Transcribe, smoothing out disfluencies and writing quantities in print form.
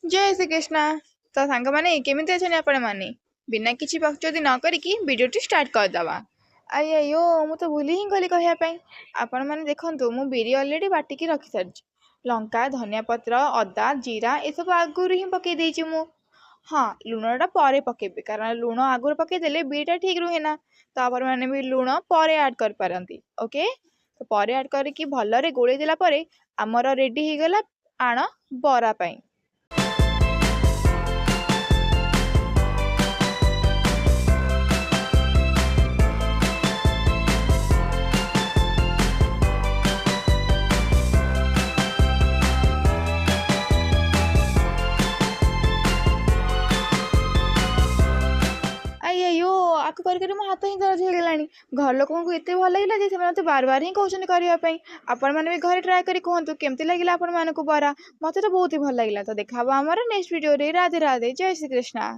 ଜୟ ଶ୍ରୀକୃଷ୍ଣ। ତ ସାଙ୍ଗମାନେ, କେମିତି ଅଛନ୍ତି ଆପଣମାନେ? ବିନା କିଛି ବକଚୋଦି ନ କରିକି ଭିଡ଼ିଓଟି ଷ୍ଟାର୍ଟ କରିଦେବା। ଆಯ್ୟୋ, ମୁଁ ତ ଭୁଲି ହିଁ ଗଲି କହିବା ପାଇଁ। ଆପଣମାନେ ଦେଖନ୍ତୁ, ମୁଁ ବିରି ଅଲରେଡ଼ି ବାଟିକି ରଖିସାରିଛି। ଲଙ୍କା, ଧନିଆ ପତ୍ର, ଅଦା, ଜିରା ଏସବୁ ଆଗରୁ ହିଁ ପକାଇ ଦେଇଛି ମୁଁ। ହଁ, ଲୁଣଟା ପରେ ପକାଇବି, କାରଣ ଲୁଣ ଆଗରୁ ପକାଇଦେଲେ ବିରିଟା ଠିକ୍ ରୁହେ ନା। ତ ଆପଣମାନେ ବି ଲୁଣ ପରେ ଆଡ଼୍ କରିପାରନ୍ତି। ଓକେ, ତ ପରେ ଆଡ଼୍ କରିକି ଭଲରେ ଗୋଳେଇ ଦେଲା ପରେ ଆମର ରେଡ଼ି ହେଇଗଲା ଆଣ ବରା ପାଇଁ। ଆಯ್ୟୋ, ଆକୁ କରି କରି ମୋ ହାତ ହିଁ ଦରଜ ହେଇଗଲାଣି। ଘର ଲୋକଙ୍କୁ ଏତେ ଭଲ ଲାଗିଲା ଯେ ସେମାନେ ମୋତେ ବାର ବାର ହିଁ କହୁଛନ୍ତି କରିବା ପାଇଁ। ଆପଣମାନେ ବି ଘରେ ଟ୍ରାଏ କରି କୁହନ୍ତୁ କେମିତି ଲାଗିଲା ଆପଣମାନଙ୍କୁ ବରା। ମୋତେ ତ ବହୁତ ହି ଭଲ ଲାଗିଲା। ତ ଦେଖା ହେବ ଆମର ନେକ୍ସଟ ଭିଡ଼ିଓରେ। ରାଧେ ରାଧେ, ଜୟ ଶ୍ରୀକୃଷ୍ଣ।